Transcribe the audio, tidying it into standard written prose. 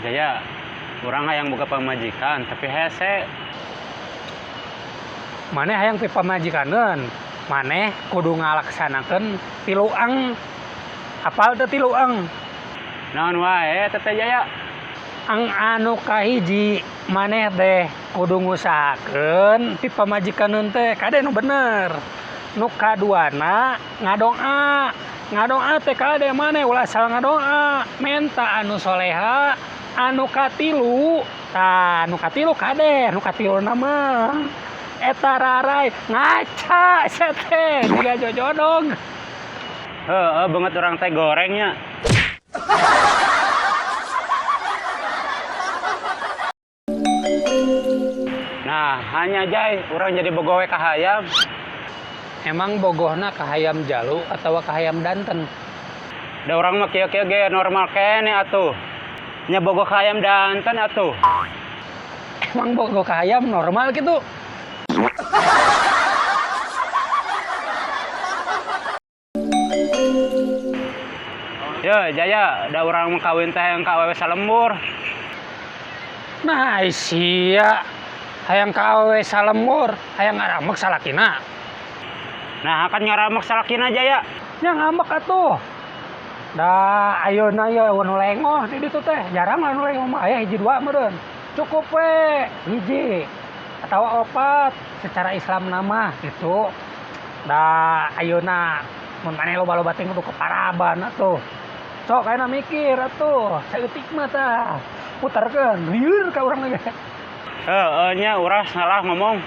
Jaya, urang hayang boga pamajikan tapi hese. Maneh hayang pipamajikaneun, maneh kudu ngalaksanakeun tilu eng. Apal teu tilu eng? Naon wae eta teh, Jaya? Eng anu kahiji, maneh teh kudu ngusahakeun pipamajikaneun teh kade nu bener. Nu kaduana ngadoa. Ngadoa teh kade maneh ulah salah ngadoa, menta anu soleha. Anu katilu, tah anu katilu kade, nu katiluna mah eta raray ngaca sia teh jiga jojodog. Heeh, beungeut urang teh gorengnya. Nah, hanya Jay, urang jadi bogoh we ka hayam. Emang bogohna ka hayam jalu atawa ka hayam danten? Da urang mah kieu-kieu ge normal keneh atuh. Nya bogoh ka hayam danten atuh. Emang bogoh ka hayam normal gitu? Yo, Jaya, da urang mah kawin teh hayang ka awewe salembur. Nah, sia hayang ka awewe salembur, hayang ngaramek salakina. Nah, akan ngaramek salakina, Jaya. Nya ngambek atuh. Da ayeuna ye nu lengoh di ditu teh, jarang lah nu lengoh mah, aya hiji dua meureun. Cukup we hiji atawa opat secara Islam nama gitu. Da ayeuna mun maneh loba-loba teh kudu keparaban atuh. Sok ayeuna mikir atuh, saeutik mah tah. Putarkeun lieur ka urang ge. Heeh nya urang salah ngomong.